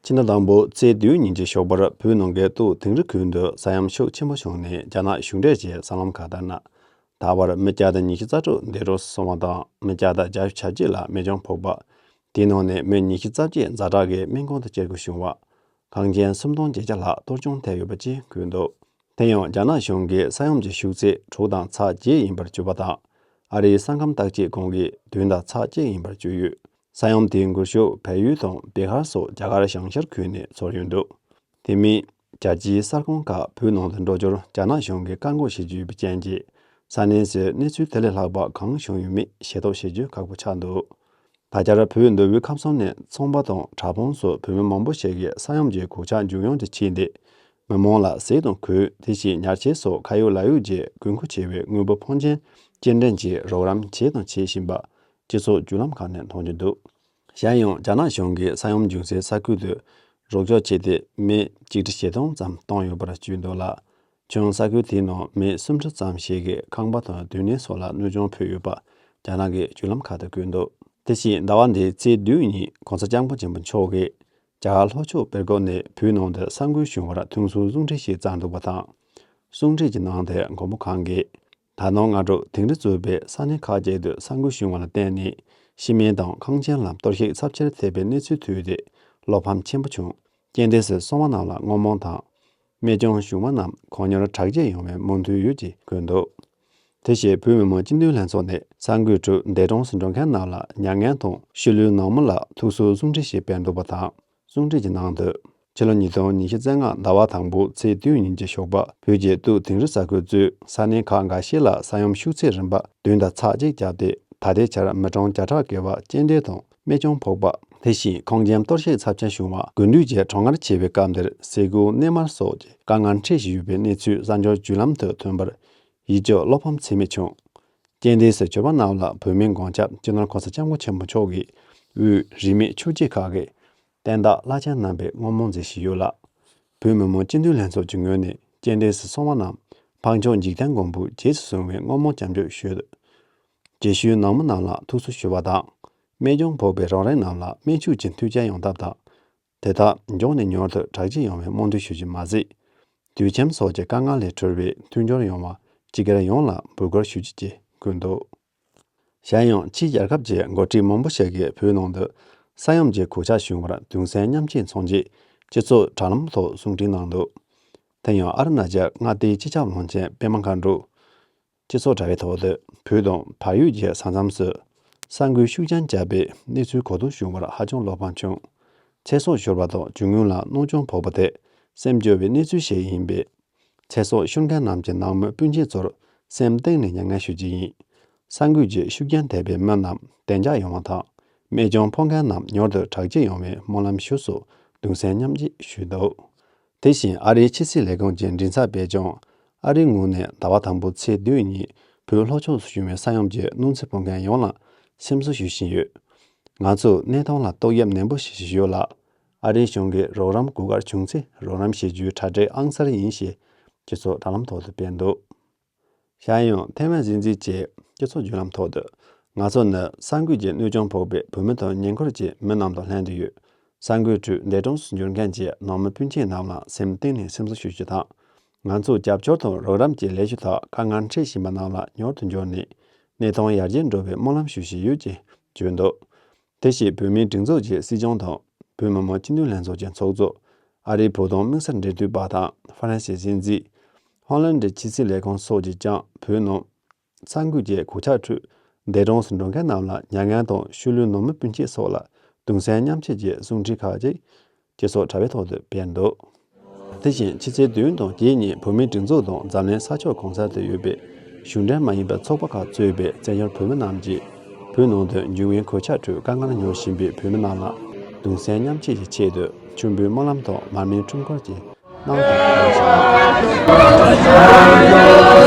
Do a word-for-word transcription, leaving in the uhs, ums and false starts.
ཕྱི་ཟླ་དང་པོ་ཚེས་བདུན་ཉིན་གྱི་ཞོགས་པར་བོད་ནང་གི་སྟོད་དིང་རི་ཁུལ་དུ་ས་ཡོམ་ཤུགས་ཆེན་པོ་བྱུང་ནས། རྒྱ་ནག་གཞུང་འབྲེལ་གྱི་གསར་ལམ་ཁག་ལྟར་ན། ད་བར་མི་བརྒྱ་དང་ཉི་ཤུ་རྩ་དྲུག་འདས་གྲོངས་སུ་སོང་བ་དང་། མི་བརྒྱ་དང་བརྒྱད་ཅུ་གྱ་གཅིག་ལ་རྨས་སྐྱོན་ཕོག་པ། དེའི་ནང་ནས་མི་ཉི་ཤུ་རྩ་བརྒྱད་ཛ་དྲག་གི་སྨན་ཁང་དུ་སྐྱེལ་དགོས་བྱུང་བ། གངས་ཅན་སུམ་སྟོང་བརྒྱད་བརྒྱ་ལྷག་གཏོར་སྐྱོན་ཐེབས་ཡོད་པ་བཅས་བཀོད་འདུག་དེ་ཡང་རྒྱ་ནག་གཞུང་གིས་ས་ཡོམ་གྱི་ཤུགས་ཚད་དྲུག་དང་ཚེག་བརྒྱད་ཡིན་པར་བརྗོད་པ་དང་། ཨ་རིའི་ས་ཁམས་བརྟག་དཔྱད་ཁང་གིས་བདུན་དང་ཚེག་གཅིག་ཡིན་པར་བརྗོད་ཡོད། ས་ཡོམ་དེའི་འགོ་ཤུགས་བལ་ཡུལ་དང་བི་ཧར་སོགས་རྒྱ་གར་བྱང་ཤར་ཁུལ་ནས་ཚོར་ཡོང་འདུག་དེ་མིན། རྒྱལ་སྤྱིའི་གསར་ཁང་ཁག་བོད་ནང་དུ་འགྲོ་རྒྱུར་རྒྱ་ནག་གཞུང་གིས་བཀག་འགོག་བྱེད་ཀྱི་ཡོད་པའི་རྐྱེན་གྱིས། ས་གནས་སུ་གནས་ཚུལ་དེ་ལས་ལྷག་པ་གང་བྱུང་ཡོད་མེད་ཤེས་རྟོགས་བྱེད་རྒྱུ་ཁག་པོ་ཆགས་འདུག་ད་ཆར་བོད་མདོ་དབུས་ཁམས་གསུམ་ནས་ཚོང་པ་དང་གྲྭ་པ་སོགས་བོད་མི་མང་པོ་ཞིག་གིས་ས་ཡོམ་གྱི་གོད་ཆག་མཇུག་ཡོང་དུ་ཕྱིན་ཏེ། མི་མང་ལ་ཟས་དང་གོས། དེ་བཞིན་ཉལ་ཆས་སོགས་ཁ་ཡོད་ལག་ཡོད་ཀྱི་དགོས་མཁོ་ཆེ་བའི་དངོས་པོ་ཕོན་ཆེན་སྐྱེལ་འདྲེན་གྱི་རོགས་རམ་བྱས་དང་བྱེད་བཞིན་པ། སྤྱི་ཚོགས་བརྒྱུད་ལམ་ཁག་ནས་མཐོང་རྒྱུ་འདུག་གཞན་ཡང་རྒྱ་ནག་གཞུང་གིས་ས་ཡོམ་བྱུང་སའི་ས་ཁུལ་དུ་རོགས་སྐྱོར་བྱས་ཏེ། མི་གཅིག་ཁྲི་ཞེ་སྟོང་ཙམ་བཏང་ཡོད་པར་བརྗོད་འདུག་ལ། ཁྱོན་ས་ཁུལ་དེའི་ནང་མི་སུམ་ཁྲི་ཙམ་ཞིག་གིས་ཁང་པ་དང་སྡོད་གནས་སོགས་ལ་གནོད་སྐྱོན་ཕོག་ཡོད་པ་རྒྱ་ནག་གི་བརྒྱུད་ལམ་ཁག་ཏུ་བཀོད་འདུག་དེ་བཞིན་ཟླ་བ་འདིའི་ཚེས་བདུན་ཉིན་གོང་ས་སྐྱབས་མགོན་ཆེན་པོ་མཆོག་གིས་རྒྱ་གར་ལྷོ་ཕྱོགས་པེ་ལ་ཀོབ་ནས་བོད་ནང་དུ་གསར་འགོད་བྱུང་བར་ཐུགས་གསོའི་གསུང་འཕྲིན་ཞིག་བསྩལ་འདུག་པ་དང་། གསུང་འཕྲིན་གྱི་ནང་དུ་མགོན་པོ་གང་གིས། ད་དུང་སྔ་དྲོ་དིང་རི་གཙོས་པའི་ས་གནས་ཁག་ཅིག་ཏུ་གསར་འགོད་བྱུང་བ་ལ་བརྟེན་ནས། སྤྱི་སྨན་དང་ཁང་ཆེན་ལ་གཏོར་བཤིག་ཚབས་ཆེར་ཐེབས་པའི་གནས་ཚུལ་ཐོས་ཏེ། བློ་ཕམ་ཆེན་པོ་བྱུང་། རྐྱེན་འདས་སུ་སོང་བ་རྣམས་ལ་བསྔོ་སྨོན་དང་། རྨས་སྐྱོན་བྱུང་བ་རྣམས་གང་མྱུར་དྲག་སྐྱེད་ཡོང་བའི་སྨོན་འདུན་ཡོད་ཅེས་བཀོད་འདུག་དེ་བཞིན་བོད་མི་མང་སྤྱི་འཐུས་ལྷན་ཚོགས་ནས་གསར་འགོད་ཁྲོད་འདས་གྲོངས་སུ་འགྲོ་མཁན་རྣམས་ལ་མྱ་ངན་དང་ཤུལ་ལུས་ནང་མི་ལ་ཐུགས་གསོའི་གསུང་འཕྲིན་ཞིག་སྤེལ་འདུག་པ་དང་། གསུང་འཕྲིན་གྱི་ནང་དུ། ཕྱི་ལོ་ཉིས་སྟོང་ཉི་ཤུ་རྩ་ལྔ་ཟླ་བ་དང་པོ་ཚེས་བདུན་ཉིན་གྱི་ཞོགས་པ་བོད་ཀྱི་སྟོད་དིང་རི་ས་ཁུལ་གཙོས་ས་གནས་ཁག་འགའ་ཤས་ལ་ས་ཡོམ་ཤུགས་ཚད་རིམ་པ་བདུན་དང་ཚེག་གཅིག་བརྒྱབ་སྟེ། ད་ལྟའི་ཆར་མི་གྲངས་བརྒྱ་ཕྲག་བརྒལ་བ་རྐྱེན་འདས་དང་རྨས་སྐྱོན་ཕོག་པ། དེ་བཞིན་ཁང་ཁྱིམ་གཏོར་བཤིག་ཚབས་ཆེན་བྱུང་བ། དགུན་དུས་ཀྱི་གྲང་ངར་ཆེ་བའི་སྐབས་འདིར་ཟས་གོས་གནས་མལ་སོགས་ཀྱི་དཀའ་ངལ་འཕྲད་བཞིན་ཡོད་པའི་གནས་ཚུལ་གསར་འགྱུར་བརྒྱུད་ལམ་དུ་ཐོན་པར། ཡིད་སྐྱོ་བློ་ཕམ་ཚད་མེད་བྱུང་། རྐྱེན་འདས་སུ་གྱུར་པ་རྣམས་ལ་བོད་མིའི་གོང་ཆབ་སྤྱི་ནོར་གོང་ས་སྐྱབས་མགོན་ཆེན་པོ་མཆོག་གིས་དབུས་རིས་མེད་ཆོས་བརྒྱུད་ཁག་གི་བསྟན་བདག་བླ་ཆེན་རྣམ་པས་བསྔོ་སྨོན་མཛད་བཞིན་ཡོད་ལ། བོད་མི་མང་སྤྱི་འཐུས་ལྷན་ཚོགས་ཀྱི་ངོས་ནས་རྐྱེན་འདས་སུ་སོང་བ་རྣམས་འཕགས་མཆོག་འཇིག་རྟེན་མགོན་པོས་རྗེས་སུ་བཟུང་བའི་བསྔོ་སྨོན་སྐྱབས་འཇུག་ཞུ། རྗེས་ཤུལ་ནང་མི་རྣམས་ལ་ཐུགས་གསོ་ཞུ་བ་དང་། རྨས་སྐྱོན་ཕོག་པའི་རང་རེ་རྣམས་ལ་སྨན་བཅོས་ཀྱི་མཐུན་རྐྱེན་ཡོང་ཐབས་དང་། དེ་དག་མགྱོགས་ནས་མྱུར་དུ་དྲག་སྐྱེད་ཡོང་བའི་སྨོན་འདུན་ཞུ་རྒྱུ་མ་ཟད། དུད་ཁྱིམ་སོགས་ཀྱི་དཀའ་ངལ་ལས་གྲོལ་བའི་མཐུན་སྦྱོར་ཡོང་བ་སྤྱི་སྒེར་ཡོངས་ལ་འབོད་སྐུལ་ཞུ་རྒྱུ་བཅས་བཀོད་འདུག་གཞན་ཡང་ཕྱིའི་རྒྱལ་ཁབ་ཀྱི་འགོ་ཁྲིད་མང་པོ་ཞིག་གིས་བོད་ནང་དུ་ས་ཡོམ་གྱི་གོད་ཆག་བྱུང་བར་གདུང་སེམས་མཉམ་སྐྱེད་མཚོན་ཆེད་སྤྱི་ཚོགས་དྲ་ལམ་ཐོག་གསུང་འཕྲིན་གནང་འདུག་དེ་ཡང་ཨ་རུ་ན་ཅལ་མངའ་སྡེའི་སྤྱི་ཁྱབ་གླིང་ཆེན་པད་མ་མཁའ་འགྲོ། སྤྱི་ཚོགས་དྲ་བའི་ཐོག་ཏུ་བོད་དང་བལ་ཡུལ་གྱི་ས་མཚམས་སུ་ས་འགུལ་ཤུགས་ཆེན་བརྒྱབ་པའི་གནས་ཚུལ་གོ་བསྡུར་བྱུང་བར་ཧ་ཅང་བློ་ཕམ་བྱུང་། ཚེ་སྲོག་ཤོར་བ་དང་རྒྱུ་དངོས་ལ་གནོད་སྐྱོན་ཕོག་པ་དེ་སེམས་སྐྱོ་བའི་གནས་ཚུལ་ཞིག་ཡིན་པས། ཚེ་སྲོག་ཤོར་མཁན་རྣམས་ཀྱི་ནང་མི་སྤུན་མཆེད་ཚོར་སེམས་གཏིང་ནས་མྱ་ངན་ཞུ་རྒྱུ་ཡིན། ས་འགུལ་གྱི་ཤུགས་རྐྱེན་ཐེབས་པའི་མི་རྣམས་བདེ་འཇགས་ཡོང་བ་དང་། རྨས་སྐྱོན་ཕོག་མཁན་རྣམས་མྱུར་དུ་དྲག་སྐྱེད་ཡོང་བའི་སྨོན་ལམ་ཞུ་སོགས་གདུང་སེམས་མཉམ་སྐྱེད་ཞུས་འདུག་དེ་བཞིན་ཨ་རིའི་ཕྱི་སྲིད་ལས་ཁུངས་ཀྱི་མགྲིན་ཚབ་པས་ཀྱང་ཨ་རིའི་ངོས་ནས་ཟླ་བ་དང་པོ་ཚེས་བདུན་ཉིན་བོད་ལྷོ་ཕྱོགས་སུ་བྱུང་བའི་ས་ཡོམ་གྱི་གནོད་འཚེ་ཕོག་མཁན་ཡོངས་ལ་སེམས་གསོ་ཞུ་བཞིན་ཡོད། ང་ཚོས་གནས་སྟངས་ལ་ཏོག་དབྱིབས་ནན་པོ་ཞིག་ཞུ་ཡོད་ལ། ཨ་རིའི་གཞུང་གིས་རོགས་རམ་གོ་སྐབས་བྱུང་ཚེ་རོགས་རམ་བྱེད་རྒྱུའི་གྲ་སྒྲིག་ཨང་གསར་ཡིན་ཞེས་སྤྱི་ཚོགས་དྲ་ལམ་ཐོག་ཏུ་སྤེལ་འདུག་གཞན་ཡང་ཐའེ་ཝན་གཟི་བརྗིད་ཀྱི་སྤྱི་ཚོགས་བརྒྱུད་ལམ་ཐོག་ཏུ། ང་ཚོ་ནི་ས་འགུལ་གྱི་གནོད་སྐྱོན་ཕོག་པའི་བོད་མི་དང་ཉེ་འཁོར་གྱི་མི་རྣམས་དང་ལྷན་དུ་ཡོད། ས་འགུལ་ཁྲོད་འདས་གྲོངས་སུ་གྱུར་མཁན་གྱི་ནང་མི་སྤུན་མཆེད་རྣམས་ལ་སེམས་གཏིང་ནས་སེམས་གསོ་ཞུ་རྒྱུ་དང་། ང་ཚོས་རྒྱབ་སྐྱོར་དང་རོགས་རམ་གྱི་ལས་ཞུགས་ཐོག་དཀའ་ངལ་འཕྲད་བཞིན་པ་རྣམས་ལ་མྱུར་དུ་འབྱོར་ནས་གནས་སྟངས་ཡར་རྒྱས་འགྲོ་བའི་སྨོན་ལམ་ཞུ་བཞིན་ཡོད་ཅེས་བརྗོད་འདུག་དེ་བཞིན་བོད་མིའི་སྒྲིག་འཛུགས་ཀྱི་སྲིད་སྐྱོང་དང་བོད་མི་མང་སྤྱི་འཐུས་ལྷན་ཚོགས་ཀྱི་ཚོགས་གཙོ། ཨ་རིའི་བོད་དོན་དམིགས་བསལ་འབྲེལ་མཐུད་པ་དང་ཧྥ་རན་སིའི་གཟི་བརྗིད། ཧོ་ལན་ཌའི་ཕྱི་སྲིད་ལས་ཁུངས་སོགས་ཀྱིས་ཀྱང་བོད་ནང་ས་འགུལ་གྱི་གོད་ཆག་ཁྲོད་འདས་གྲོངས་སུ་འགྲོ་མཁན་རྣམས་ལ་མྱ་ངན་དང་ཤུལ་ལུས་ནང་མི་སྤུན་མཆེད་སོགས་ལ་གདུང་སེམས་མཉམ་སྐྱེད་ཀྱི་གསུང་འཕྲིན་ཁག་ཅིག་སྤྱི་ཚོགས་དྲ་བའི་ཐོག་ཏུ་སྤེལ་འདུག་དེ་བཞིན་ཕྱི་ཚེས་བདུན་དང་བརྒྱད་ཉིན་བོད་མིའི་སྒྲིག་འཛུགས་དང་འཛམ་གླིང་ས་ཕྱོགས་གང་ས་དུ་ཡོད་པའི་གཞུང་འབྲེལ་མ་ཡིན་པའི་ཚོགས་པ་ཁག་གཙོས་པའི་བཙན་བྱོལ་བོད་མི་རྣམས་ཀྱིས་བོད་ནང་དུ་འབྱུང་བའི་གོད་ཆག་ཁྲོད་དཀའ་ངལ་མྱོང་བཞིན་པའི་བོད་མི་རྣམས་ལ་གདུང་སེམས་མཉམ་སྐྱེད་ཀྱི་ཆེད་དུ་མཆོད་འབུལ་སྨོན་ལམ་དང་མར་མེའི་འཁྲུངས་སྐར་གྱི་གནང་དང་གནང་བཞིན་པ།